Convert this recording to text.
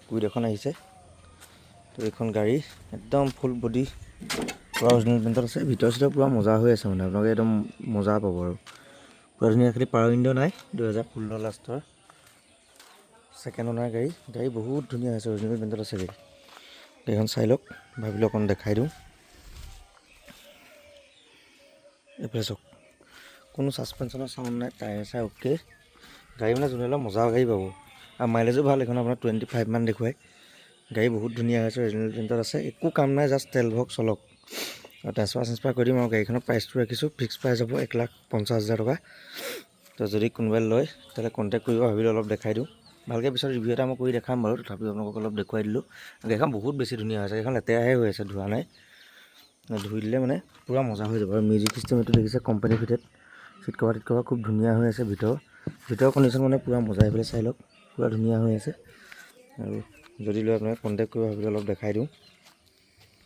Kwid এখন আহিছে। তো এইখন গাড়ী একদম ফুল বডি পূৰা অৰিজিনেল পেইণ্টত আছে। ভিতৰ চিতৰ পূৰা মজা হৈ আছে, মানে আপোনালোকে একদম মজা পাব আৰু পূৰা ধুনীয়া। খালি পাৱাৰ উইণ্ড' নাই। 2016 লাষ্টৰ, ছেকেণ্ড অনাৰ গাড়ী। গাড়ী বহুত ধুনীয়া হৈছে, অৰিজিনেল পেইণ্টত আছে গাড়ী। গাড়ীখন চাই লওক, ভাবিলোঁ অকণ দেখাই দিওঁ। এইফালে চাওক, কোনো ছাছপেনশ্যনৰ চাউণ্ড নাই, টায়াৰ চাই অ'কে। গাড়ী মানে যোনে লয় মজা গাড়ী পাব আৰু মাইলেজো ভাল এইখন, আপোনাৰ 25 মান দেখুৱায়। গাড়ী বহুত ধুনীয়া হৈছে, অৰিজিনেল পেইণ্টত আছে, একো কাম নাই, জাষ্ট তেল ভৰাওক, চলক। আৰু ট্ৰেন্সফাৰ চেন্সফাৰ কৰি দিম। আৰু গাড়ীখনৰ প্ৰাইচটো ৰাখিছোঁ, ফিক্স প্ৰাইচ হ'ব 1,50,000 টকা। তো যদি কোনোবাই লয়, তেতিয়াহ'লে কণ্টেক্ট কৰিব। ভাবিলোঁ অলপ দেখাই দিওঁ ভালকৈ, পিছত ৰিভিউ এটা মই কৰি দেখাম বাৰু। তথাপিও আপোনালোকক অলপ দেখুৱাই দিলোঁ। গাড়ীখন বহুত বেছি ধুনীয়া হৈছে। গাড়ীখন লেতেৰাহে হৈ আছে, ধোৱা নাই। ধুই দিলে মানে পূৰা মজা হৈ যাব। আৰু মিউজিক চিষ্টেম এইটো দেখিছে, কোম্পানী ফিটেড। চিট কভাৰ টিট কভাৰ খুব ধুনীয়া হৈ আছে। ভিতৰৰ কণ্ডিশ্যন মানে পূৰা মজা। এইফালে চাই লওক, পূৰা ধুনীয়া হৈ আছে। আৰু যদি লয়, আপোনালোকে কণ্টেক্ট কৰিব। ভাবিলোঁ অলপ দেখাই দিওঁ।